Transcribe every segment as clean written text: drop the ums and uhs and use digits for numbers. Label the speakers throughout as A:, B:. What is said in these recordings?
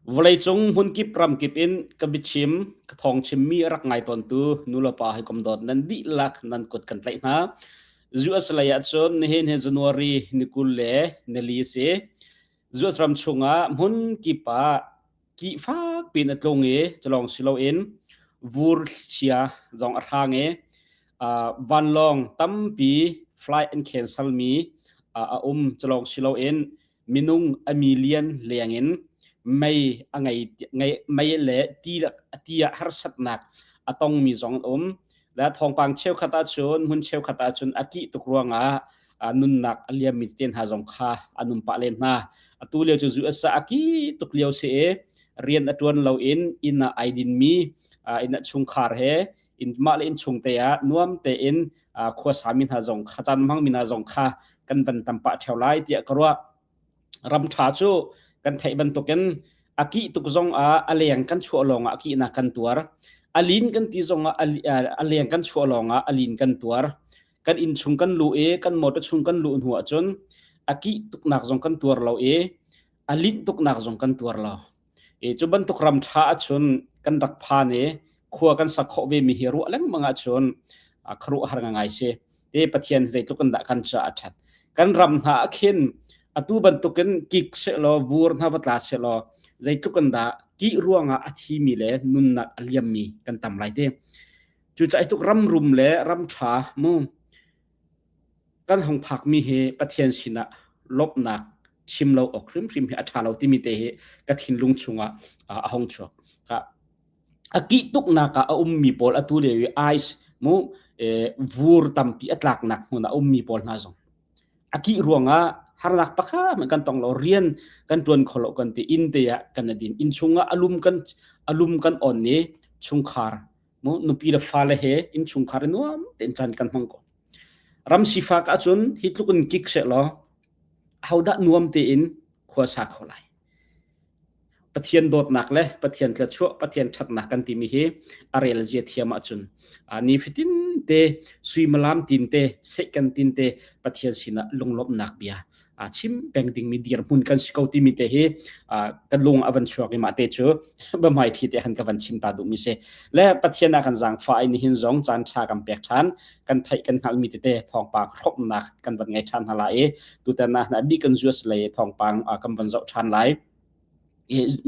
A: Vawleicung hmunkip ramkip in ka biachim, ka thawng chimmi a rak ngai tawntu nulepa hawikom dawt nan dihlak nan kut kan tlaih hna. US lei ahcun nihin hi January ni 20 le nili a si. US ram chungah hmunkip ah kih fak piin a tlung i culawng si loin vur thlichia zong a hrang i vanlawng tampi flight an cancel mi a um. Culawng si loin minung a million leng in mei a ngei mei le ti ti ah harsatnak a tongmi zong an um. Le thawngpang cheukhat ahcun hmun cheukhat ahcun a kih tuk ruangah nunnak a liammi tete hna zong kha an um pah len hna. Atu lio cu US ah a kih tuk lio si i rian a ṭuan lo in inn ah ai dinmi inn ah chungkhar he in mah le innchung te ah nuam tein khuasami hna zong kha caan hmangmi hna zong kha kan van tam pah ṭheo lai tiah ka ruah. Ram ṭha cu kan theih bantukin a kih tuk zong ah a leng kan chuah lawng ah a kihnak kan tuar. A lin kan ti zong ah a leng kan chuah lawng ah a lin kan tuar. Kan inn chung kan luh i kan motor chung kan luh hnu ahcun a kih tuknak zong kan tuar lo i a linh tuknak zong kan tuar lo. I cu bantuk ram ṭha ahcun kan rak phan i khua kan sak khawh vemi hi ruah lengmang ahcun khuaruahhar ngai si. Te Pathian zeitluk in dah kan caah a ṭhat. Kan ram hna ah khin atu bantukin kik sehlaw vur hna va tla sehlaw zeitluk in dah kih ruangah a thimi le nunnak a liammi kan tam lai te. Cucaah tuk ram rum le ram ṭha mu kan hong phakmi hi Pathian sinah lawmhnak chim lo awk hrimhrim hi a ṭha lo timi te hi ka thinlung chungah a hong chuak. A kih tuknak ah a ummi pawl atu lio i ice mu vur tampi a tlaknak hmun ah a ummi pawl hna zong a kih ruangah harnak pakhat hmanh kan tong lo rian kan ṭuan kho lo kan ti inn te ah kan adin inn chungah alum kan alum kan on i chungkhar mu nupi le fale he innchungkhar nuam tein caan kan hmang ko ram sifak ahcun hi tluk in kik seh law hodah nuam tein khua sa kho lai Pathian dawtnak le Pathian tlachuah Pathian ṭhatnak kan timi hi a rel zia thiam ahcun nifatin te suimilam tin te sehkan tin te Pathian sinah lunglawmhnak bia chim peng dingmi dirhmun kan si ko timi te hi kan lung a van chuak i mah te cu biahmai thi te khan ka van chim ta duhmi si le Pathian ah kan zaangfah i nihin zong caan ṭha kan pek ṭhan kan theih kan hngalhmi tete thawngpang hrawmnak kan van ngei ṭhan hna lai i tutan ah hna bik kan US lei thawngpang kan van zoh ṭhan lai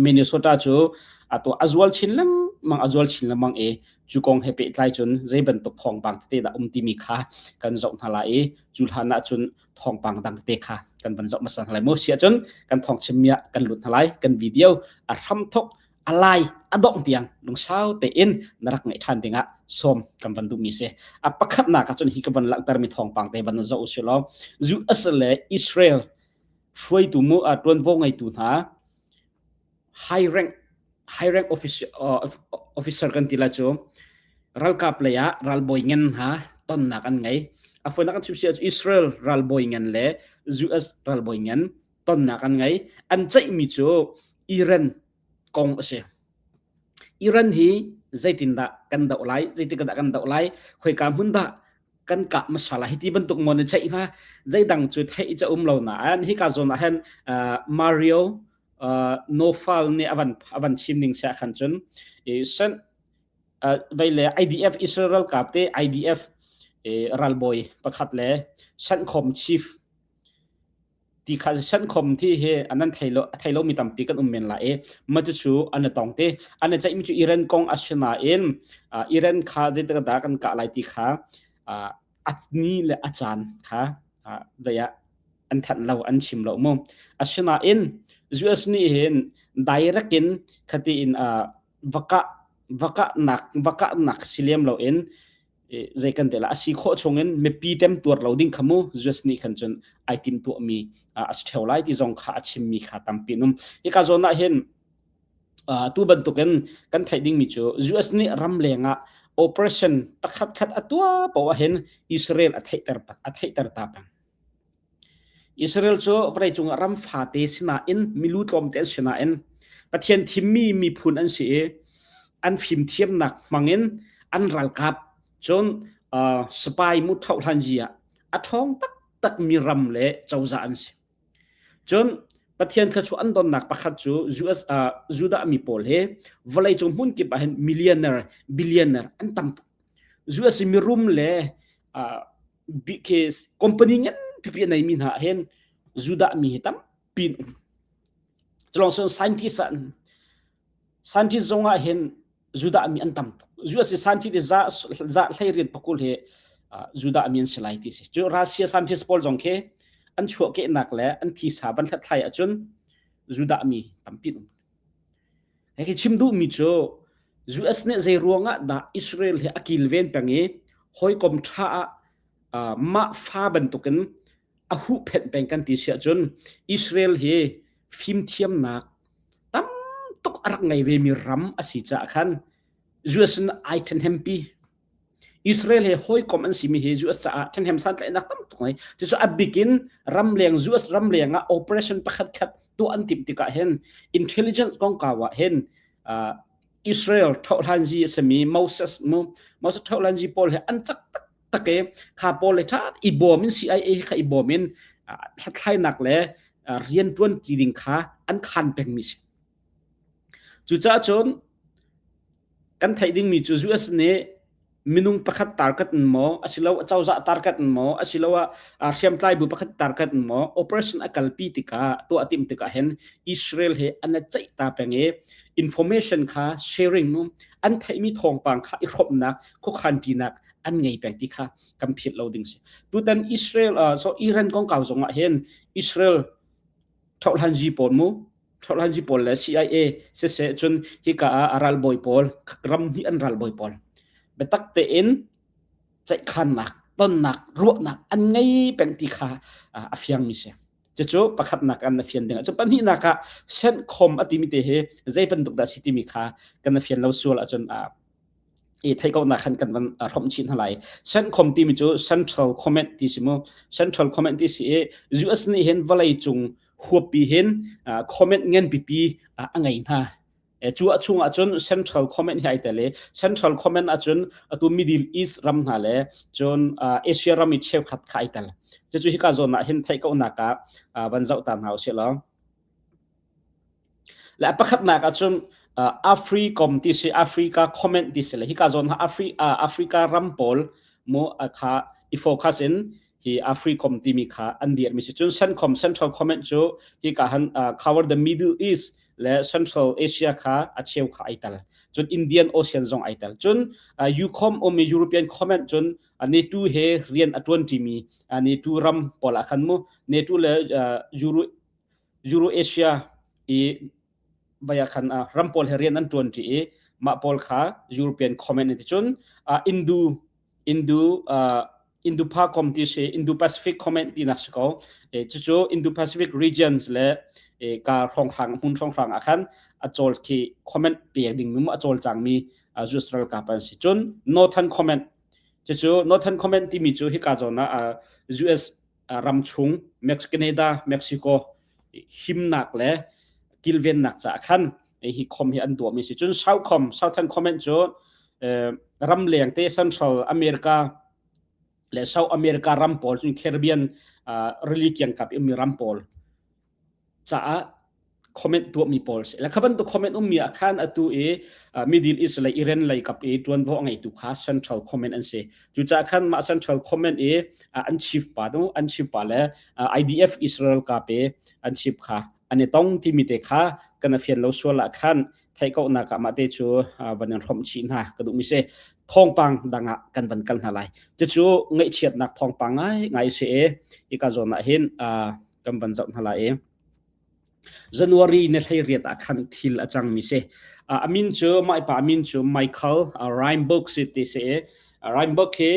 A: Minnesota cu atu a zual chin lengmang a zual chin lengmang i cu kong he pehtlai cun zei bantuk thawngpang tete dah um timi kha kan zoh hna lai i cu hlan ah cun thawngpang dang tete kha kan van zoh hmasa hna lai mu si ahcun kan thawng chimmi ah kan lut hna lai kan video a hramthok a lai a dongh tiang lungsau tein na rak ngaih ṭhan dingah sawm kan van duhmi si a pakhatnak ah cun hi ka van langhtermi thawngpang te van zoh usih law US le Israel hruaitu mu ṭuanvo ngeitu hna high rank high rank officer, officer kan ti lai cu ralkap lei ah ralbawi ngan hna tonnak an ngei a foinak kan chim si Israel ralbawi ngan le US ralbawi ngan tonnak an ngei an ceihmi cu Iran kong a si Iran hi zeitindah kan doh lai zeitik dah kan doh lai khoika hmun dah kan kah hmasa lai ti bantuk maw na ceih hnga zeidang cu theih ca um lo nain hika zawn ah hin Mario Nofal nih avan avan chim ning sia khan cun sen vei le IDF Israel ralkap te IDF ralbawi pakhat le CENTCOM chief ti kha CENTCOM thi hi an an thei lo thei lo mi tampi kan um men lai i ma cu cu an tong te an ceih mi cu Iran kong a si nain Iran kha zeitik dah kan kah lai ti kha a ni le a caan kha dei ah an thanh lo an chim lo mu asinain US nih hin direct in khati in vaka vaka nak vaka nak si lem lo in zei kan te la a si khawh chungin mipi tem tuar lo ding kha mu US nih khan cun ai tim tuahmi a si theo lai ti zong kha a chimmi kha tampi num hika zawn ah hin tu bantukin kan theih dingmi cu US nih ram lengah operation pakhat khat a tuah poah hin Israel a theihter a theihter ta peng Israel cu vawleicung ah ram fate sinain milu tlawmte an sinain Pathian thimmi miphun an si i an fimthiamnak hmangin an ralkap cun uh, spy mu thohhlanzi ah a ṭhawng taktakmi ram le cozah an si. Cun. Pathian thluachuah an donnak pakhat cu US Judah mi pawl hi vawleicung hmun kip ah hin millionaire, billionaire an tam tuk. US i mirum le company ngan pipi a neimi hna ah hin Judah mi hi tampi an um. Culong cun scientist ah scientist zong ah hin Judah mi an tam tuk. US i scientist i za za hlei pakul hi Judah mi an si lai ti si. Cu Russia scientist pawl zong khi an chuahkehnak le an thisa van hlathlai ahcun Judah mi tampi an um. Hei chim duhmi cu US nih zei ruangah dah Israel hi a kilven peng i hawikom ṭha ah mah fa bantukin a huhphenh peng kan ti si ahcun Israel hi fimthiamnak tam tuk a rak ngei vemi ram a si caah khan US in ai ṭhenhempi. Israel he hawikom an simi hi US caah ṭhenhem santlaihnak tam tuk ngei. Cucu a bik in ramleng US ramleng ah operation pakhat khat tuah an timh tikah hin intelligence kongkau ah hin uh, Israel thohlanzi a simi Moses mu Moses thohlanzi pawl he an cak tak tak e kha pawl le tha i bawm in CIA kha i bawm in hlathlainak le rian tuan ti ding kha an khan pengmi si. Cucaah cun kan theih dingmi cu US nih minung pakhat target in maw asilo cozah target in maw asiloah hriamtlai bu pakhat target in maw operation a kalpi tikah tuah tim tikah hin Israel he an ceih ta peng i information kha sharing mu an theihmi thawngpang kha i hrawmnak khuakhan ṭinak an ngei peng ti kha kan philh lo ding si tutan Israel uh, so Iran kongkau zong ah hin Israel thohlanzi pawl mu thohlanzi pawl le CIA siseh cun hika ah a ralbawi pawl ram hnih an ralbawi pawl biatak tein ceihkhannak tonnak ruahnak an ngei peng ti kha a fiangmi si cucu pakhatnak an na fian ding cu pahnihnak ah CENTCOM a timi te hi zei bantuk dah si timi kha kan na fian lo sual ahcun i theih ko nak khan kan van hrawmh chin hna lai. CENTCOM timi cu Central Command ti si mu. Central Command ti si i US nih hin vawlei cung huappi hin command ngan pipi a ngei hna. Cu a chung ahcun Central Command hi ai tel i Central Command ahcun atu Middle East ram hna le cun Asia ram i cheukhat kha ai tel. Cucu hika zawn ah hin theih ko nak ah van zoh ta hna usih law. Le a pakhatnak ahcun Africom ti si Africa comment ti si le hika zawn ha Afri, Africa ram pawl mu kha i focus in hi Africom timi kha an dirmi si cun CENTCOM Central Command cu hika han cover the Middle East le Central Asia kha a cheu kha ai tel cun Indian Ocean zong ai tel cun EUCOM um European Command cun NATO he rian a tuan ṭimi NATO ram pawl ah khan mu NATO le Euro Euro-Asia i vaya khan ram pawl he rian an ṭuan ṭi i mah pawl kha European Common an ti cun Indo Indo Indo-Pacom ti si Indo-Pacific Command tinak si ko cucu Indo-Pacific regions le ka hrawnghrang hmun hrawnghrang ah khan a cawl khi comment pek ding mi a cawlcangmi US ralkap an si cun Northern Command cucu Northern Command timi cu hika zawn ah US ram chung Canada, Mexico himnak le kilvennak caah khan hi khom hi an tuahmi si. Cun Southcom, Southern Command cu ramleng te Central America le South America ram pawl cun Caribbean rili kiangkap ummi ram pawl caah comment tuahmi pawl si. Le kha bantuk comment ummi ah khan atu i Middle East le Iran lei kap i tuanvo a ngeitu kha central comment an si. Cucaah khan mah central comment i an chief pa nu an chief pa le IDF Israel kap i an chief kha an i tong timi te kha kan a fian lo sual ah khan theih ko nak ah mah te cu van in hrawmh chih hna ka duhmi si. Thawngpang dang ah kan van kal hna lai. Cucu ngaihchiatnak thawngpang ngai ngai si i hika zawn ah hin kan van zoh hna lai i January ni 18 ah khan thil a cangmi si. A min cu mah pa min cu Michael Reinberg si ti si i Reinberg hi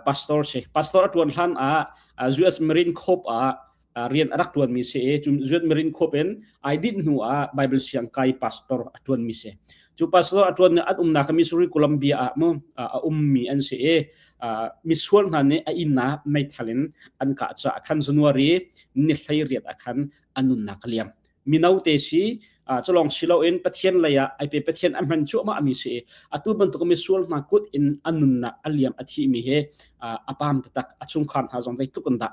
A: pastor si. Pastor a tuan hlan ah US Marine Corps ah rian a rak tuanmi si i US Marine Corps in ai dinh hnu ah Bible siang kai pastor a tuanmi si. Cu pastor a tuan an umnak Missouri Columbia ah mu a ummi an si i misual hna nih a inn ah meithal in an kah caah khan January ni 18 ah khan a nunnak a liam. Mino te si culong si loin Pathian lei ah ai pe Pathian a hman cuahmah mi si atu bantuk misual hna kut in a nunnak a liam a thi mi he a pam taktak a chungkhar hna zong zeitluk in dah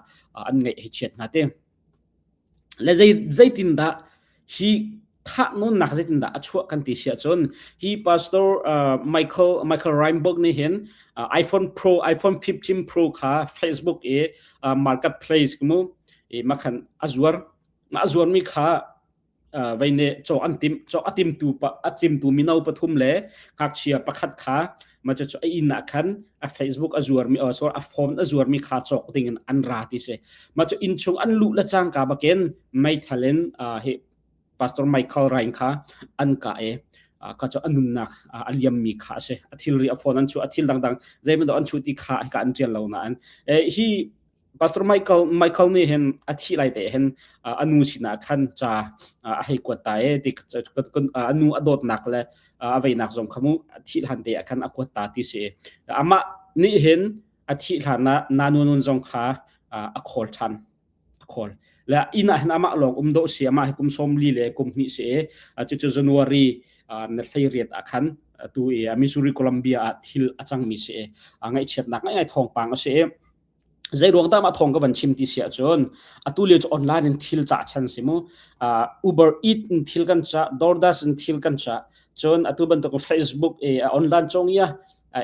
A: an ngaih hi chiat hna te. Le zei zeitindah hi thahnawnnak zeitindah a chuah kan ti si ahcun hi pastor uh, Michael Michael Reinberg nih hin uh, iPhone Pro iPhone 15 Pro kha Facebook i uh, marketplace mu i makhan a zuar a zuarmi kha vei nih cawk an tim cawk a timtu pa a timtu mino pathum le ngakchia pakhat kha ma cu a inn ah khan a Facebook a zuarmi oh sorry a phone a zuarmi kha cawk ding in an ra ti si ma cu inn chung an luh le cangka bakin meithal in hi Pastor Michael Ryan kha an ka e ka cu a nunnak a liammi kha a si a thilri a phone an chu a thil dangdang zeibantuk an chu ti kha ka an tial lo nain hi Pastor Michael Michael nih hin a thih lai te hin a nu sinah khan ca a hei kuat ta e ti a nu a dawtnak le a veinak zong kha mu a thih hlan te ah khan a kuat ta ti si amah nih hin a thih hlan ah nanu nun zong kha a khawl than a khawl le inn ah hin amah lawng um dawh si amah hi kum 40 le kum hnih si e cucu January na hlei riat ah khan tu i Missouri Columbia ah thil a cangmi si e ngaihchiatnak ngai ngai thawngpang a si e Zei ruang dah mah thawng ka van chim ti si ahcun atu lio cu online in thil cah chan si mu. Uh, Uber Eat in thil kan cah, DoorDash in thil kan cah. Cun atu bantuk Facebook e online cong ia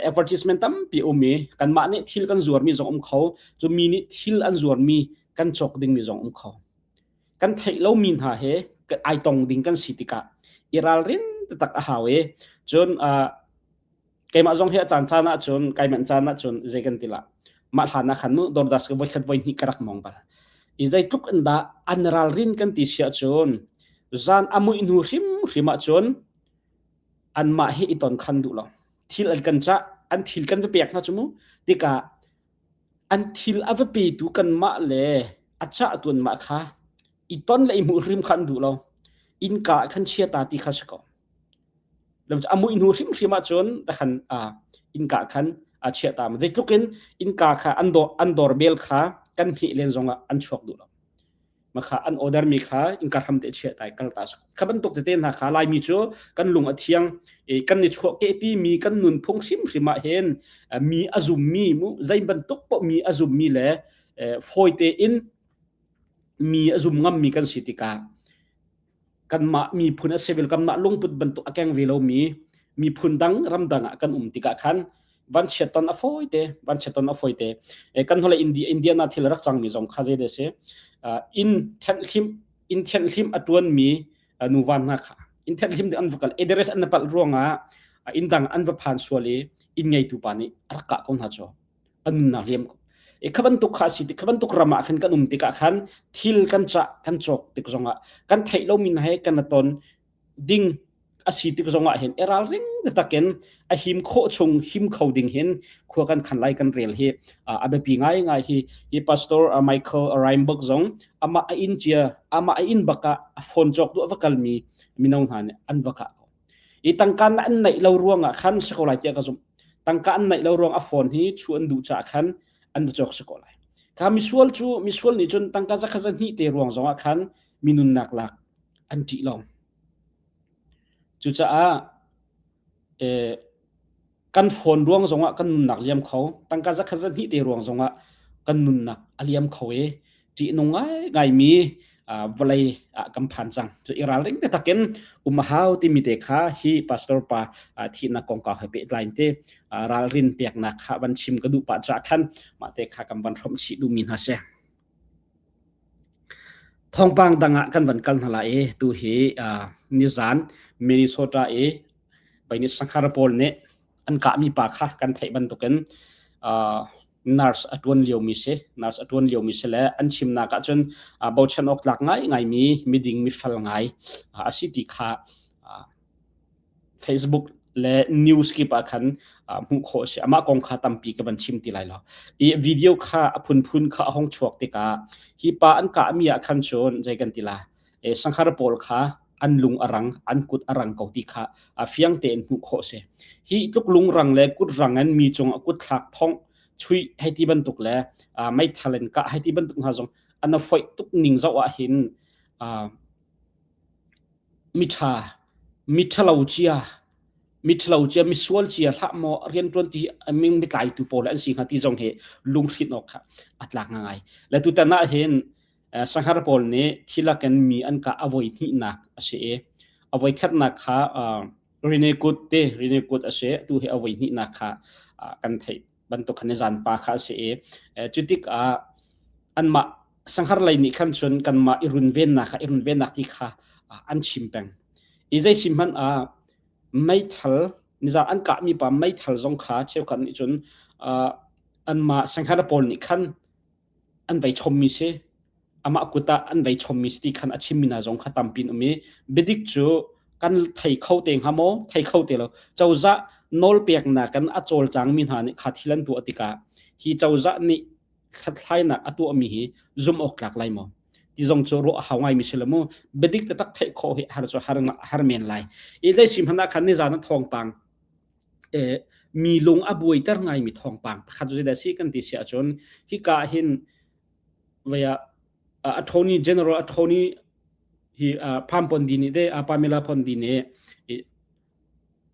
A: advertisement tampi um i kanmah nih thil kan zuarmi zong um kho, cu mi nih thil an zuarmi kan cawk dingmi zong um kho. Kan theih lomi hna he ai tong ding kan si tikah i ralrin taktak a hau i cun uh, Keimah zong hi a caan caan ahcun kai manh caan ahcun zei kan ti lah mah hlan ah khan mu DoorDash ka voikhat voihnih ka rak mong bal. I zeitluk in dah an ralrin kan ti si ahcun zan a muih hnu hrimhrim ahcun anmah hi i ton khan duh lo. Thil an kan cah, an thil kan va pek hna cu mu. Tikah an thil a va petu kanmah le a cahtu anmah kha i ton le i hmuh hrim kha an duh lo. Innka ah khan chia ta ti kha si ko. A muih hnu hrimhrim ahcun takhan innka khan a chiah ta. Zeitluk in innka kha an dor an doorbell kha kan hmeh len zongah an chuak duh lo. Makha an order mi kha innka hram te chiah ta i kal ta. Kha bantuk tete hna kha Laimi cu kan lung a thiang i kan i chuah kehpi mi kan nunphung hrimhrim ah hin mi a zummi mu zei bantuk poh mi a zummi le fawi tein mi a zum ngammi kan si tikah kanmah miphun a si vel kanmah lungput bantuk a keng ve lomi miphun dang ramdang ah kan um tikah khan vanchiat ton a fawi te vanchiat ton a fawi te kan hnulei India Indiana thil rak cangmi zong kha zei de si inn thenhhlim inn thenhhlim a tuanmi nuva hna kha inn thenhhlim an va kal address an palh ruangah inn dang an va phan sual i inn ngeitu pa nih a rak kah ko hna cu an nunnak liam ko e kha bantuk kha si kha bantuk ram ah khan kan um tikah khan thil kan cah kan cawk tik zongah kan theih lomi hna he kan ton ding a si tik zongah hin e ralring takin a him khawh chung him kho ding hin khua kan khan lai kan rel hi a biapi ngai ngai hi hi pastor Michael Reinberg zong ama a in cia ama a in baka a phone cawk du va kalmi mino hna nih an va ka I tangka na an neih lo ruangah khan si ko lai tiah ka zumh. Tangka an neih lo ruang a phone hi chu an duh caah khan an va cawk si ko lai. Kha misual cu misual nih cun tangka zakhat zahnih te ruang zongah khan mi nunnak lak an ṭih lo. Cucaah eh, kan phone ruang zongah kan nunnak liam kho tangka zakhat zahnih te ruang zongah kan nunnak a liam kho i ṭihnung ngaingaimi vawlei ah kan phan cang cu i ralring taktak in um a hau timi te kha hi pastor pa thihnak kongkau he pehtlai te ralrin peknak kha van chim ka duh pah caah khan mah te kha kan van hrawmh chih duhmi hna si. Thawngpang dang ah kan van kal hna lai i tu hi nizan Minnesota i Baini Sankhara pawl nih an kahmi pa kha kan theih bantukin nurse a ṭuan liomi si nurse a ṭuan liomi si le an chimnak ahcun bochan awk tlak ngaingaimi miding mifel ngai a si ti kha Facebook le news kip ah khan hmuh khawh a si. Amah kong kha tampi ka van chim ti lai lo. I video kha a phunphun kha a hong chuak tikah hi pa an kahmi ah khan cun zei kan ti la e sanghar pawl kha an lung a rang an kut a rang ko ti kha a fiang tein hmuh khawh si. Hi tluk lung rang le kut rang in mi cung a kut thlak thong chui hei ti bantuk le meithal in kah hei ti bantuk hna zong an a foih tuk ning zoh ah hin Miṭha, miṭhalo cia, miṭhalo cia, misual cia hlah maw rianṭuan ti ming mitlaitu pawl an si hnga ti zong hi lunghrinh awk kha a tlak ngai. Le tutan ah hin Sanghar pawl nih thilakin mi an kah a voi hnihnak a si i a voi khatnak kha Rine kut te Rine kut a si tu hi a voi hnihnak kha kan theih bantuk khan zan pa kha a si i cu tikah anmah sanghar lei nih khan cun kanmah i runvennak kha i runvennak ti kha an chim peng. I zei si hmanh ah meithal nizan an kahmi pa meithal zong kha cheukhat nih cun anmah sanghar pawl nih khan an vei chommi si amah kut ah an vei chommi si ti khan a chimmi hna zong kha tampi an um i biadik cu kan thei kho te hnga maw thei kho te lo cozah nawlpeknak in a cawlcangmi hna nih kha thil an tuah tikah hi cozah nih hlathlainak a tuahmi hi zumh awk tlak lai maw ti zong cu ruah a hau ngaimi si lo mu biadik taktak theih khawh hi har cu har har men lai i zei si hmanh ah khan nizan a thawngpang mi lung a buaiter ngaimi thawngpang pakhat cu zeidah si kan ti si ahcun hika ah hin vei ah attorney general attorney hi Pam Bondi nih de Pamela Bondi nih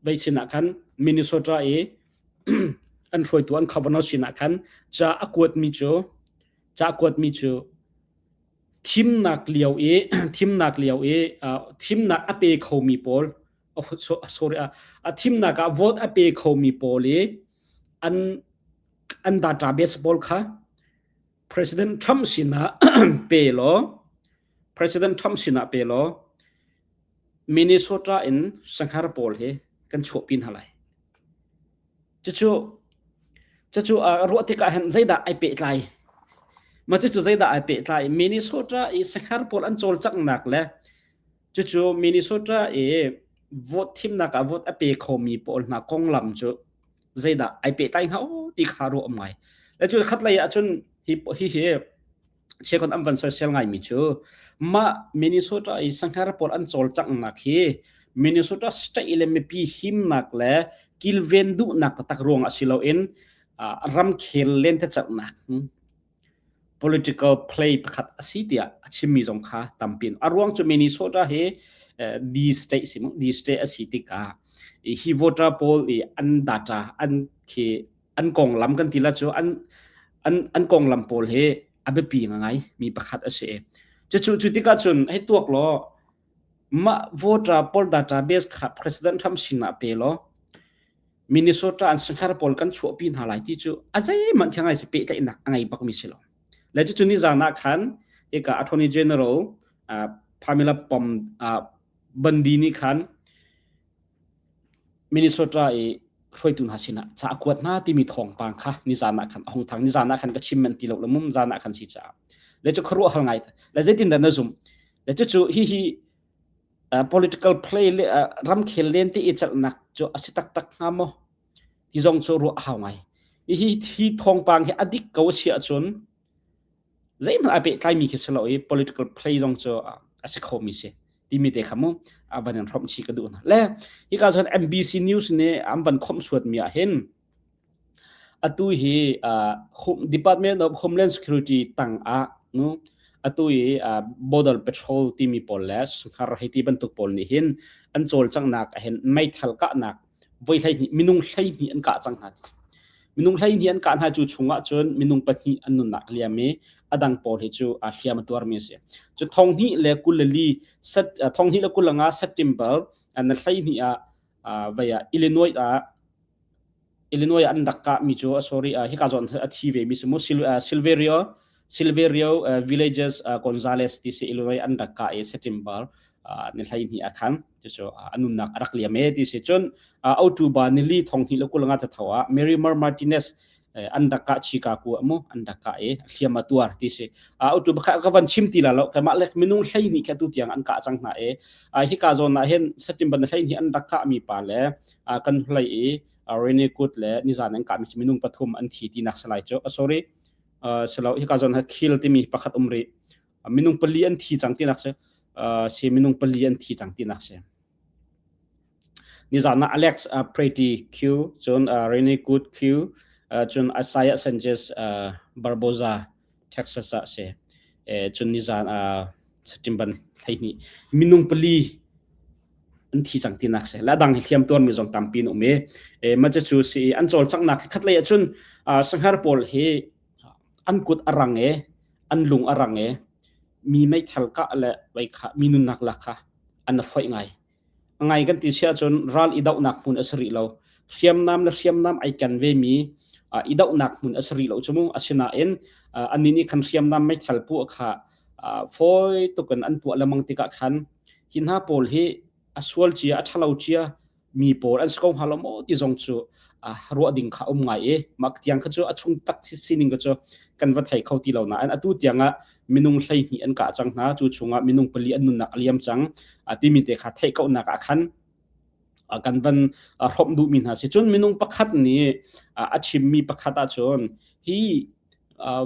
A: vei sinah khan Minnesota i an hruaitu an governor sinah khan ca a kuatmi cu ca a kuatmi cu thimnak lio i thimnak lio i thimnak a pe khomi pawl sorry a thimnak ah vote a pe khomi pawl i an an database pawl kha President Trump sinah pe law President Trump sinah pe law Minnesota in sanghar pawl hi kan chuahpi hna lai. Cucu cucu ruah tikah hin zeidah ai pehtlai? Mah cucu zeidah ai pehtlai? Minnesota i sanghar pawl an cawlcanghnak le Cucu Minnesota i vote thimnak ah vote a pe khomi pawl hna konglam cu zeidah ai pehtlai hnga aw ti kha ruah um ngai. Le cu khatlei ah cun hi hi hi cheukhat an van soisel ngaimi cu mah Minnesota i sangher pawl an cawlcanghnak hi Minnesota state le mipi himnak le kilven duhnak taktak ruang ah si loin ramkhel lentecelhnak political play pakhat a si tiah a chimmi zong kha tampi a ruang cu Minnesota hi D state si mu D state a si tikah hi voter pawl i an data an khi an konglam kan ti la cu an an an konglam pawl hi a biapi ngai mi pakhat a si cu cu tikah cun hei tuak law mah voter pawl database kha President Trump sinah pe law Minnesota an sanghar pawl kan chuahpi hna lai ti cu a zeihmanh kha ngai si pehtlaihnak a ngei bakmi si lo. Le cucu ni zan ah khan hika Attorney General uh, Pamela Pom uh, Bondi nih khan Minnesota i hruaitu hna sinah ca a kuat hna timi thawngpang kha nizan ah khan a hung thang nizan ah khan ka chim man ti lo le mum zan ah khan si caah le cu khuaruah hal ngai le zeitin dah na zum le cucu hi hi political play le ramkhel len te i celhnak cu a si taktak hnga maw ti zong cu ruah a hau ngai hi hi thawngpang hi a dik ko a si ahcun zeihmanh ai pehtlaimi khi si lo i political play zong cu a si khomi si timi te kha mu a van in hrawmh chih ka duh hna le hika cun NBC News nih an van khomh suatmi ah hin Atu hi Department of Homeland Security tang ah atu i Border Patrol timi pawl le hngar hei ti bantuk pawl nih hin an cawlcanghnak ah hin meithal kahnak voi 12 minung 12 an kah cang hna. Minung 12 an kah hna cu chungah cun minung pahnih an nunnak a liam i a dang pawl hi cu hliam a tuarmi a si. Cu 2024 2025 September na 12 ah vei ah Illinois ah Illinois an rak kahmi cu sorry hika zawn a thi ve mi si mu Silverio Silverio Villages Gonzales ti si Illinois an rak kah i September ni 12 ah khan cucu a nunnak a rak liam e ti si cun October nili thong hnih le kul nga tho ah Mary Mar Martinez an rak kah Chicago mu an rak kah i hliam a tuar ti si October kha ka van chim ti la lo keimah le minung 12 kha tu tiang an kah cang hna e hika zawn ah hin September ni 12 an rak kah mi pa le kan hlei i Rene Kut le nizan an kahmi minung pathum an thi tinak salai cu sorry silo hika zawn ha khil timi pakhat um rih minung pali an thi cang tinak si si minung pali an thi cang tinak si nizan ah Alex Pretty Q cun Rene Good Q cun Isaiah Sanchez Barboza Texas ah si cun nizan September 12 minung pali an thi cang tinak si la dang hi hliam tuarmi zong tampi an um i ma cu si an cawlcanghnak khat lei ahcun sanghar pawl hi an kut a rang e an lung a rang e. Mi meithal kah le vei kha mi nunnak lak kha an foih ngai. A ngai kan ti si ahcun ral i dohnak hmun a si rih lo. Hriamnam le hriamnam ai ken vemi i dohnak hmun a si rih lo cu mu. Asinain annih nih khan hriamnam meithal puah kha fawi tukin an tuah lengmang tikah khan hi hna pawl hi a sual cia a ṭhalo cia mi pawl an si ko hnga lo maw ti zong cu ruah ding kha um ngai i mah tiang kha cu a chung tak sining kha cu kan va thei kho ti lo nain atu tiang ah minung 12 an kah cang hna cu chungah minung pali an nunnak a liam cang timi te kha theih kauhnak ah khan kan van hrawmh duhmi hna si cun minung pakhat nih a chimmi pakhat ahcun hi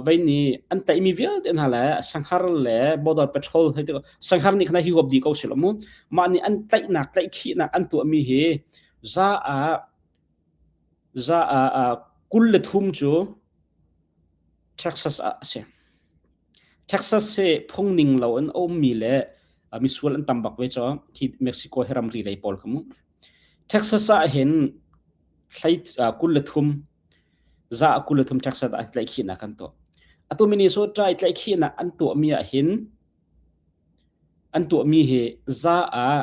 A: vei nih an tlaihmi vialte hna le sanghar le border patrol hei ti sanghar nih khan hi huap dih ko si lo mu mah nih an tlaihnak tlaihkhihnak an tuahmi hi za ah za ah 23 cu Texas ah a si Texas hi phungning lo in a ummi le misual an tam bak ve cho khi Mexico hi ramri lei pawl kha mu Texas ah hin hlei 23 za 23 Texas ah tlaihkhihnak an tuah. Atu Minnesota i tlaihkhihnak an tuahmi ah hin an tuahmi hi za ah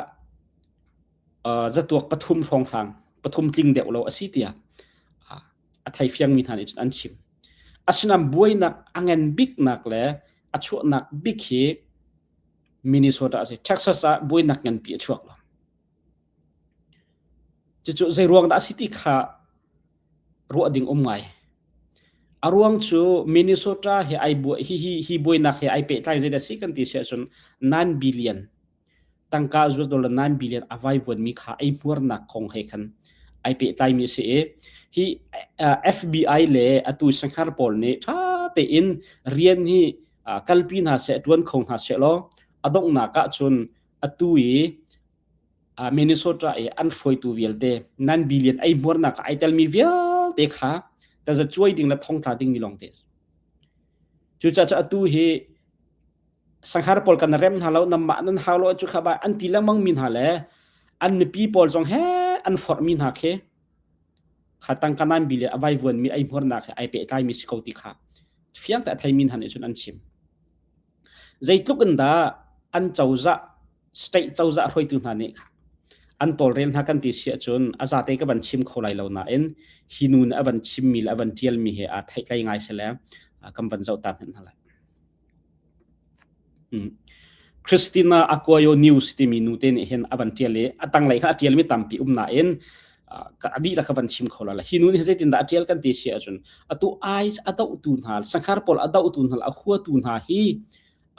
A: uh, zatuak pathum hrawnghrang pathum tling deuh lo a si tiah a thei fiangmi hna nih cun an chim. Asinain buainak a ngan biknak le a chuahnak bik hi Minnesota a si. Texas ah buainak nganpi a chuak lo. Cucu zei ruang dah a si ti kha ruah ding um ngai. A ruang cu Minnesota he ai buai hi hi hi buainak he ai pehtlai zei dah si kan ti si ahcun 9 billion tangka US dollar 9 billion a vaivuanmi kha ei hmuarnak kong he khan ai pehtlaimi a si i hi FBI le atu sanghar pawl nih ṭha tein rian hi kalpi hna seh ṭuan kho hna seh law a donghnak ah cun atu i Minnesota i an hruaitu vialte nan billion ei hmuarnak ah ai telmi vialte kha taza cuai ding le thongtla dingmi lawngte. Cucaah cu atu hi sanghar pawl kan rem hna lo namah nan hau lo cu kha ba an ti lengmang mi hna le an mipi pawl zong he an forhmi hna khi kha tangka nan billion a vaivuan mi ei hmuarnak he ai pehtlai mi si ko ti kha fiang te a thei mi hna nih cun an chim. Zeitluk in dah an cozah state cozah hruaitu hna nih an tawlrel hna kan ti si ahcun a zate ka van chim kho lai lo nain hi nu nih a van chimmi le a van ṭialmi he aa theihtlei ngai si le kan van zoh ta hmanh hna lai. Hmm. Christina Aquayo News timi nu te nih hin a van ṭial i a tanglei kha a ṭialmi tampi um nain a dihlak ka van chim kho la hi nu nih zeitindah a ṭial kan ti si ahcun atu ICE a dohtu hna sanghar pawl a dohtu hna a huatu hna hi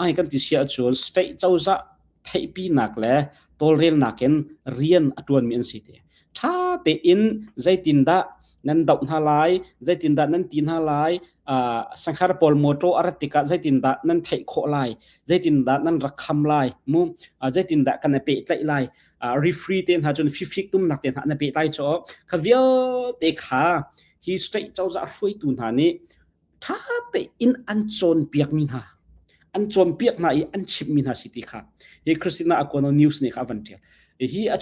A: ai kan ti si ahcun state cozah theihpinak le tawlrelnak in rian a ṭuanmi an si ti. Ṭha tein zeitindah nan doh hna lai, zeitindah nan ti hna lai, uh, sanghar pawl motor a rat tikah zeitindah nan theih khawh lai, zeitindah nan rak kham lai, mu, uh, zeitindah kan i pehtlaih lai, uh, referee te hna cun fifik tumnak te hna na pehtlai cu kha vialte kha hi state cozah hruaitu hna nih ṭha tein an cawnpiakmi hna an cawnpiak hna i an chimhmi hna si ti kha hi Christina Akono news nih kha a van ṭial hi a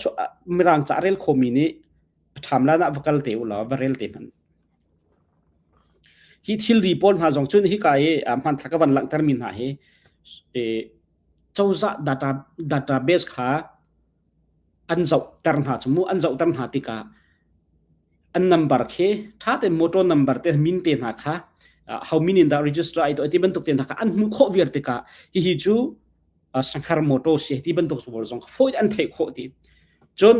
A: mirang ca rel khomi nih a ṭham lan ah va kal te u law va rel te hmanh hi thilri pawl hna zong cun hika i hmanthlak ka van langhtermi hna hi cozah data database kha an zohter hna cu mu an zohter hna tikah an number khi ṭha tein motor number te min te hna kha ho min in dah register ai to ti bantuk te hna kha an hmuh khawh viar tikah hihi cu sanghar motor si ti bantuk pawl zong fawi an theih khawh ti cun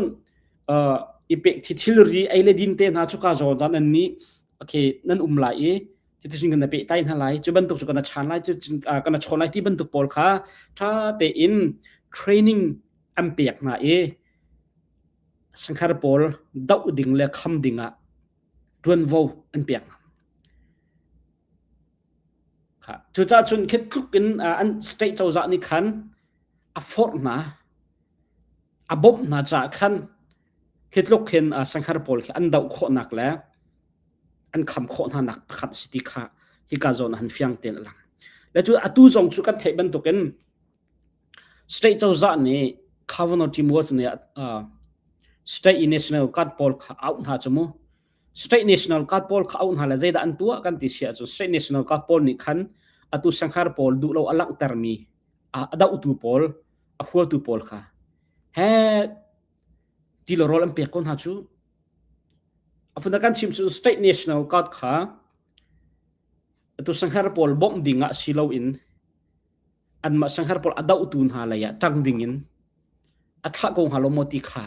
A: i pek thi thilri ei le din te hna cuka zawn zan an nih okay nan um lai i cuticun kan pehtlai hna lai cu bantuk cu kan chan lai cu kan chawn lai ti bantuk pawl kha ṭha tein training an pek hna i sanghar pawl doh ding le kham ding ah ṭuanvo an pek hna. Cucaah cun khi tluk in an state cozah nih khan a forh hna a bawmh hna caah khan hi tluk hin sanghar pawl khi an doh khawhnak le an kham khawh hna nak pakhat si ti kha hika zawn ah han fiang tein a lang. Le cu atu zong cu kan theih bantukin state cozah nih Governor Tim Walz nih uh, state national guard pawl kha auh hna cu mu state national guard pawl kha auh hna le zeidah an tuah kan ti si ahcun state national guard pawl nih khan atu sanghar pawl duh lo a langhtermi A dohtu pawl, a huatu pawl kha he ti le rawl an pek ko hna cu. A funa kan chim cu state national guard kha atu sangher pawl bawmh ding ah si loin anmah sangher pawl a dohtu hna lei ah ṭang ding in a thlah ko hnga lo maw ti kha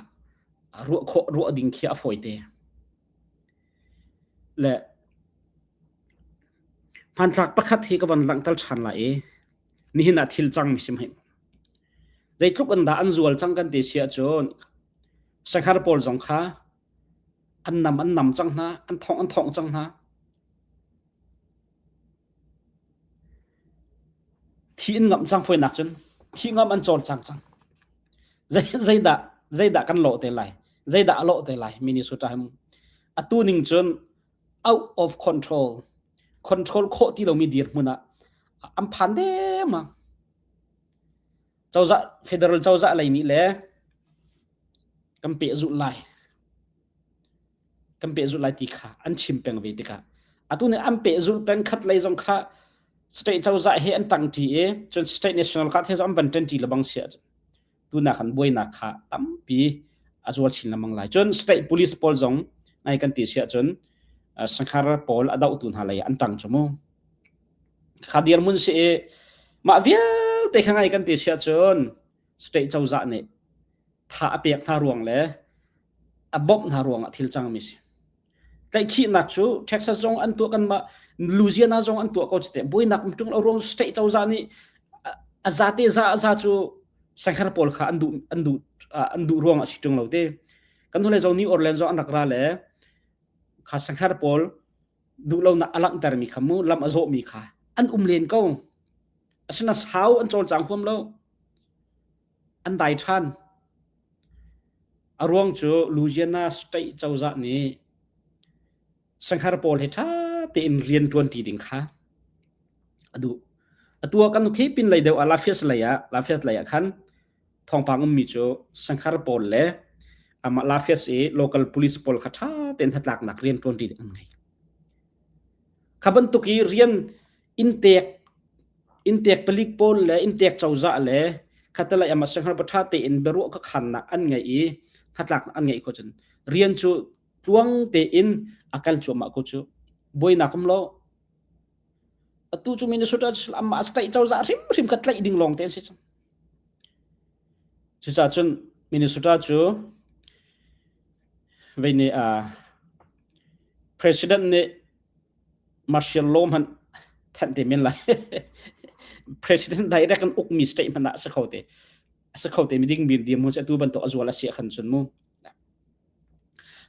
A: ruah khawh ruah ding khi a fawi te. Le hmanthlak pakhat hi ka von langhter ṭhan lai i nihin ah thil cangmi si hmai. Zeitluk in dah an zual cang kan ti si ahcun sangher pawl zong kha an nam an nam cang hna, an thongh an thongh cang hna. Thi in ngamh cang fawinak cun thi ngamh an cawlcang cang. Zei zeidah zeidah kan lawh te lai? Zeidah a lawh te lai Minnesota hi mu. Atu ning cun out of control control khawh ti lomi dirhmun ah an phan dengmang. Cozah federal cozah lei nih le kan pehzulh lai. Kan pehzulh lai ti kha an chim peng ve tikah atu nih an pehzulh peng khat lei zong kha state cozah he an ṭangṭi i cun state national guard he zong an van ṭanṭi lebang si ahcun tunak kan buainak kha tampi a zual chin lengmang lai. Cun state police pawl zong ngai kan ti si ahcun sanghar pawl a dohtu hna lei an ṭang cu mu. Kha dirhmun si i mah vialte kha ngai kan ti si ahcun state cozah nih tha a pek hna ruang le a bawmh hna ruangah thil cangmi si. Tlaihkhihnak cu Texas zong an tuah kanmah Louisiana zong an tuah ko cite buainak um ṭung lo ruang state cozah nih a zate za a za cu sangher pawl kha an duh an duh an duh ruang a si ṭung lo te. Kan hnulei zong New Orleans zong an rak ra le kha sangher pawl duhlonak a langhtermi kha mu lam a zawhmi kha an um len ko. Asina sau an cawlcang huam lo. An dai ṭhan. A ruang cu Louisiana state cozah nih sangher pawl he ṭha tein rian ṭuanṭi ding kha a duh. Atu ah kan khi pin lei deuh ah Lafayette lei ah Lafayette lei ah khan thawngpang ummi cu sangher pawl le amah Lafayette i local police pawl kha ṭha tein hnatlaknak rian ṭuanṭi ding an ngei. Kha bantuk i rian inntek inntek palik pawl le inntek cozah le khatalei ama sangher ṭha tein biaruah ka khannak an ngei i hnatlaknak an ngeih ko cun rian cu tluang tein a kal cuahmah ko cu buainak um lo atu cu Minnesota amah state cozah hrimhrim kha tlaih ding lawng te an si cang cucaah cun Minnesota cu vei nih president nih martial law hmanh thanh te men lai president direct an ukmi state hmanh ah a si kho te a si kho te mi ding mi dirhmun cu atu bantuk a zual a si khan cun mu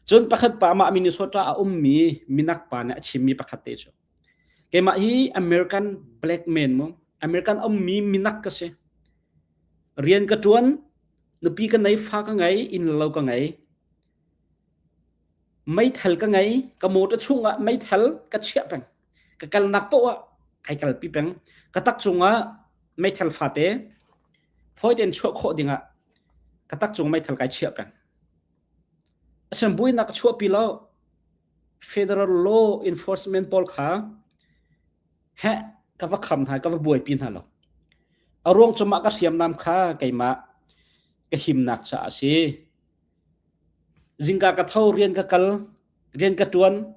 A: cun pakhat pa mah Minnesota a ummi minak pa nih a chimmi pakhat te cu keimah hi American black man mu American ummi minak ka si rian ka tuan nupi ka nei fa ka ngei inn lo ka ngei Meithal ka ngei. Ka motor chungah meithal ka chiah peng. Ka kalnak paoh ah kai kalpi peng. Ka tak cungah meithal fate fawi tein chuah khawh dingah ka tak cung meithal kai chiah peng. Asinain buainak ka chuahpi lo. Federal law enforcement pawl kha heh ka va kham hna, ka va buaipi hna lo. A ruang cu mah ka hriamnam kha keimah ka himnak caah a si. Zingka ka tho, rian ka kal, rian ka ṭuan,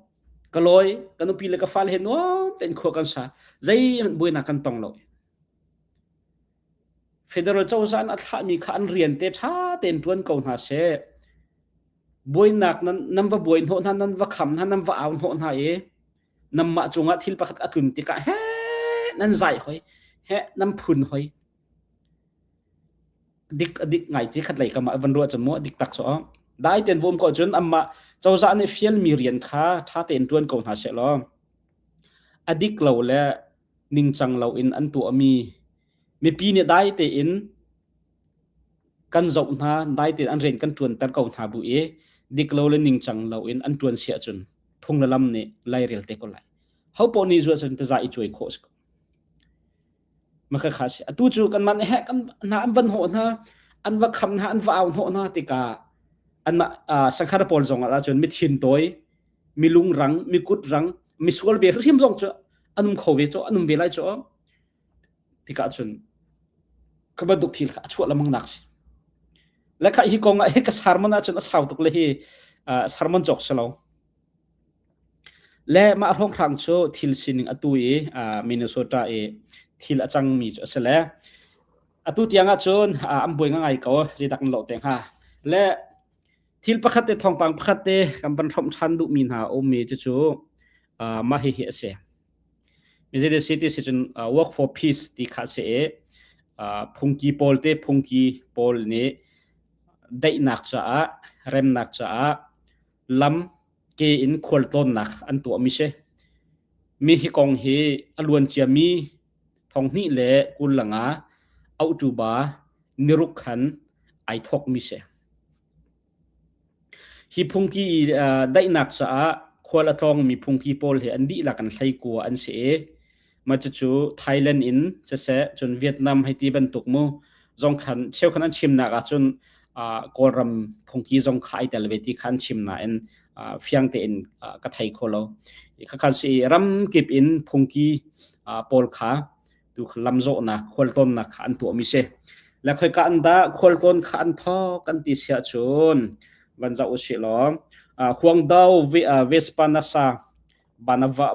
A: ka lawi, ka nupi le ka fale he nuam tein khua kan sa. Zeihmanh buainak kan tong lo. Federal cozah in a thlahmi kha an rian te ṭha tein ṭuan ko hna seh. Buainak nan, nan va buai hnawh hna, nan va kham hna, nan va au hnawh hna i nanmah cungah thil pakhat a tlun tikah he nan zai hoi, he nan phun hoi. Dik a dik ngai ti khat lei kam ah van ruah cun mu a dik tak so dai ten vom ko cun amah cozah nih fialmi rian kha tha tein tuan ko hna seh law a dik lo le ningcang lo in an tuahmi mipi nih dai tein kan zoh hna dai tein an rian kan tuanter ko hna bu i dik lo le ningcang lo in an tuan si ahcun phung le lam nih lairel te ko lai ho poh nih zuah cun taza i cuai khawh si ko Makhakha si. Atu cu kanmah nih heh kan hna an van hnawh hna, an va kham hna, an va au hnawh hna tikah anmah uh, sangkhar pawl zong ah cun mithin tawi, milung rang, mikut rang, misual ve hrim zong cu an um kho ve cu an um ve lai cu tikah cun. Kha bantuk thil kha a chuah lengmang nak si. Le kha hi kong ah hi ka sermon ahcun a sau tuk le hi sermon cawk si lo. Le mah hrawnghrang cu thil sining atu i Minnesota i thil a cangmi cu a si le atu tiang ahcun an buai ngai ko zeidak an lawh te hnga. Le thil pakhat te thawngpang pakhat te kan van hrawmh ṭhan duhmi hna a ummi cucu mah hihi a si. Mizei si ti si cun work for peace ti kha a si i phungki pawl te phungki pawl nih daihnak caah remnak caah lam ke in khualtlawnnak an tuahmi si. Mi hi kong hi a luan ciami thonghnih le 25 October niruk khan ai thawkmi si. Hi phungki i daihnak caah khual a tlawngmi phungki pawl hi an dihlak in hleikua an si i mah cucu Thailand in siseh cun Vietnam hei ti bantuk mu zong khan cheukhat an chimnak ahcun Kawlram phungki zong kha ai tel ve ti kha an chim nain fiang tein ka thei kho lo. Khakhan si ram kip in phungki pawl kha tu lamzawhnak khualtlawnnak kha an tuahmi si. Le khoika an dah khualtlawn kha an thawk kan ti siah cun van zoh usih law Huangdao Vespanasa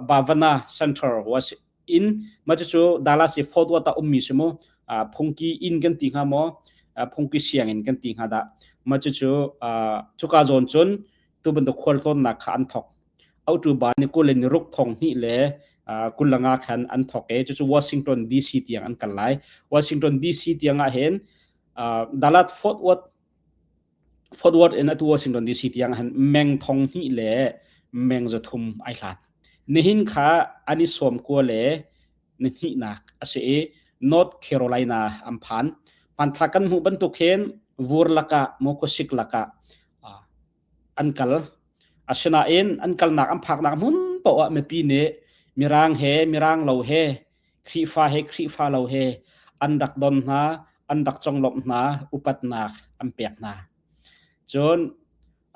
A: Bavana Center was in mah cucu Dallas i Fort Worth ah ummi si mu phungki inn kan ti hnga maw phungki sianginn kan ti hnga dah mah cucu cuka zawn cun tu bantuk khualtlawnnak kha an thawk October ni 20 le ni ruk thong hnih le 25 khan an thawk i cucu Washington DC tiang an kal lai. Washington DC tiang ah hin Dallas Fort Worth Fort Worth in atu Washington DC tiang hin meng thong hnih le meng 300 ai hlat. Nihin kha an i sawm kua le ni hnihnak a si i North Carolina an phan. Hmanthlak kan hmuh bantuk hin vur lakah maw khuasik lakah an kal. Asinain an kalnak an phaknak hmun paoh ah mipi nih Mirang he Mirang lo he Khrihfa he Khrihfa lo he an rak don hna, an rak conglawmh hna, upatnak an pek hna. Cun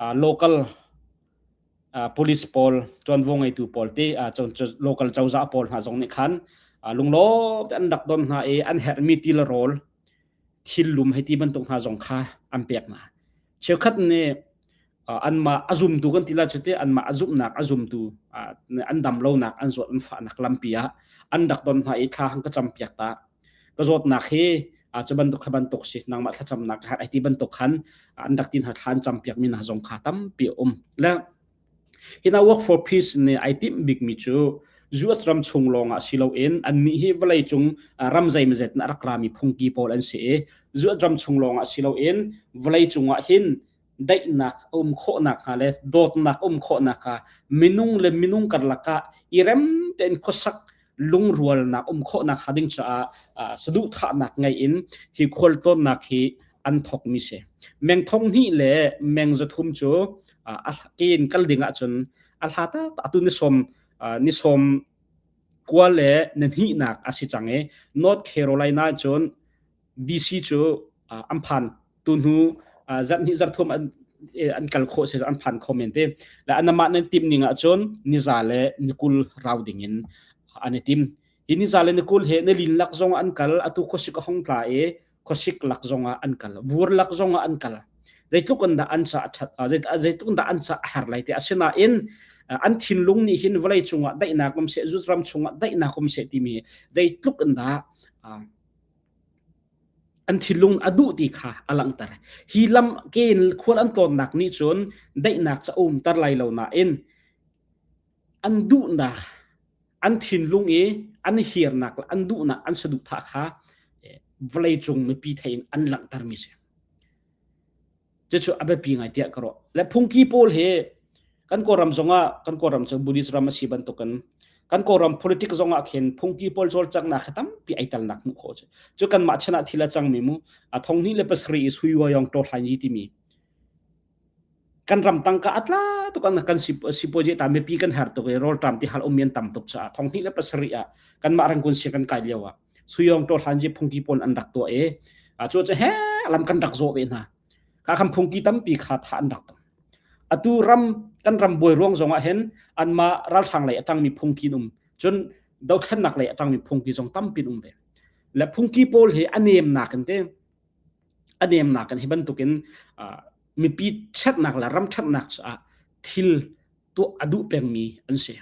A: uh, local uh, police pawl, ṭuanvo ngeitu pawl te, uh, local cozah pawl hna zong nih khan uh, lunglawm te an rak don hna i an herhmi ti le rawl thil lum hei ti bantuk hna zong kha an pek hna. Cheukhat nih anmah a zumtu kan ti lai cu te anmah a zumhnak a zumtu an dam lonak an zawt an fahnak lampi ah an rak don hna i thla hang ka campiak ta ka zawtnak hi cu bantuk kha bantuk si nangmah thlacamnak ka ai ti bantuk khan an rak tin hna thla an campiak mi hna zong kha tampi a um le hina work for peace nih ai timh bikmi cu US ram chung lawng ah si loin annih hi vawlei cung ram zeimazet in a rak rami phungki pawl an si i US ram chung lawng ah si loin vawlei cung ah hin daihnak a um khawhnak hnga le dawtnak a um khawhnak hnga minung le minung karlak ah i rem tein khuasak lungrualnak um khawhnak hnga ding caah saduhthahnak ngei in hi khualtlawnnak hi an thawkmi si. Meng thong hnih le meng 300 cu ke in kal ding ahcun a hla tak atu ni sawm ni sawm kua le ni hnihnak a si cang i North Carolina cun DC cu an phan tu hnu zarh hnih zarh thum an kal khawh si an phan kho men te le anamah nan tim ning ahcun niza le nikul rau ding in an i tim hi niza le nikul he nilin lak zong an kal atu khuasik a hong tla i khuasik lak zong ah an kal vur lak zong ah an kal zeitluk in dah an ca that zeitluk in dah an ca a har lai te asinain an thinlung nih hin vawlei cungah daihnak um seh zut ram chungah daihnak um seh timi zeitluk in dah an thinlung a duh ti kha a langhter. Hi lam ke in khual an tlawnnak nih cun daihnak ca umter lai lo nain an duhnak an thinlung i an hirnak le an duhnak an saduhthah kha vawleicung mipi thei in an langhtermi si. Cucu a biapi ngai tiah ka ruah. Le phungki pawl hi kan Kawlram zongah kan Kawlram cu Buddhist ram a si bantukin kan Kawlram politics zongah khin phungki pawl cawlcanghnak hi tampi ai telnak hmuh khawh cu. Cu kanmah chan ah thil a cangmi mu a thong hnih le pasarih i Sui Wayong To Hlain Yi timi kan ram tangka a tla tuk an kan sipuazi ta mipi kan har tuk i rawlṭam ti hal ummi an tam tuk caah thong hnih le pasarih ah kanmah Rangoon sia kan kai lio ah Suyong To Hlan Ji phungki pawl an rak tuah i cu cu he lam kan rak zawh ve hna. Kha khan phungki tampi kha tha an rak tong. Atu ram kan ram buai ruang zong ah hin anmah ralhrang lei a tangmi phungki um cun dothlennak lei a tangmi phungki zong tampi um ve. Le phungki pawl hi a nemnak in te a nemnak in hi bantukin mipi ṭhatnak le ram ṭhatnak caah thil tuah a duh pengmi an si.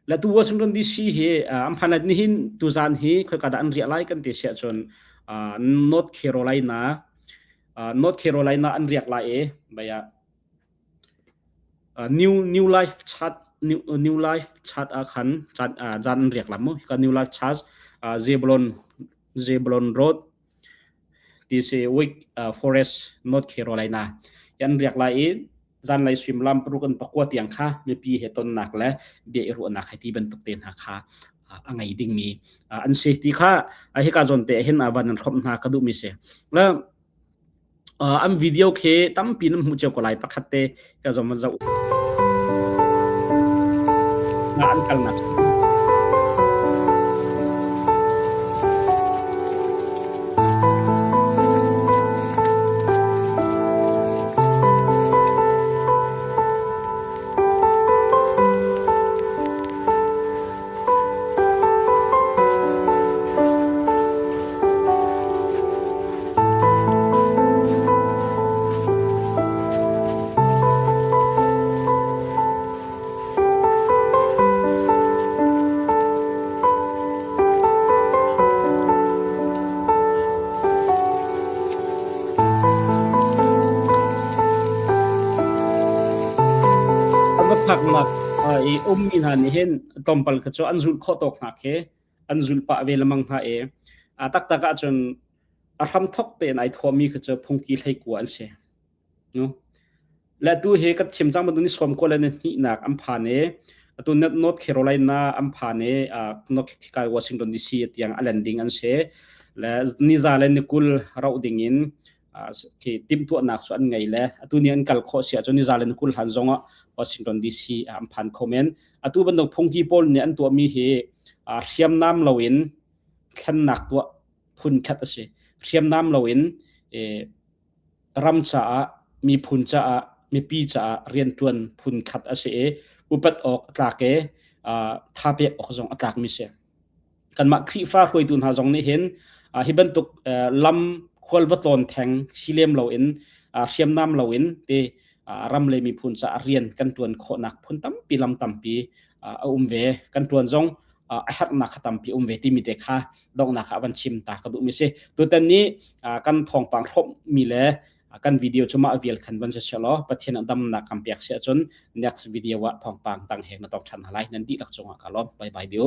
A: Le tu Washington DC hi an phan nihin tuzan hi khoika dah an riah lai kan ti siah cun North Carolina North Carolina an riak lai i baya New New Life Church New, New Life Church ah khan zan an riak lam mu ka New Life Church Zebulon Zebulon Road ti si Wake Forest North Carolina yan riak lai i zanlei suimilam paruk in pakua tiang kha mipi he tonnak le bia i ruahnak he ti bantuk te hna kha a ngei dingmi an si ti kha hika zawn te hin van an hrawmh hna ka duhmi si. An video khi tampi nan hmuh cio ko lai pakhat te ka zong van zoh na an kalnak A va phaknak i ummi hna nih hin tlawmpal kha cu an zulh khawh tawk hna khi an zulh pah ve lengmang hna i a taktak ahcun a hramthok tein ai thuami kha cu phungki hleikua an si. No? Le tu hi kan chim cang bantuk ni sawm ko le ni hnihnak an phan i atu North Carolina an phan i North Washington DC tiang a landing an si. Le niza le ni 20 rauh ding in khi timhtuahnak cu an ngei le atu ni an kal khawh si ahcun niza le ni 20 hlan zong ah Washington DC an phan kho men. Atu bantuk phungki pawl nih an tuahmi hi hriamnam loin thlennak tuah phun khat a si. Hriamnam loin ram caah, miphun caah, mipi caah rianṭuan phun khat a si i upat awk a tlak i tha pek awk zong a tlakmi si. Kanmah Khrihfa hruaitu hna zong nih hin hi bantuk lam khual va tlawn theng si lem loin hriamnam loin te ram le miphun caah rian kan ṭuan khawhnak phun tampi lam tampi a um ve. Kan ṭuan zong a herhnak kha tampi um ve timi te kha donghnak ah van chim ta ka duhmi si. Tutan ni kan thawngpang hrawmhmi le kan video cu mah vial khan van si selaw Pathian ah damnak kan pek si ahcun next video ah thawngpang dang he na tong ṭhan hna lai. Nan dihlak cungah ka lawm. Bye bye diu.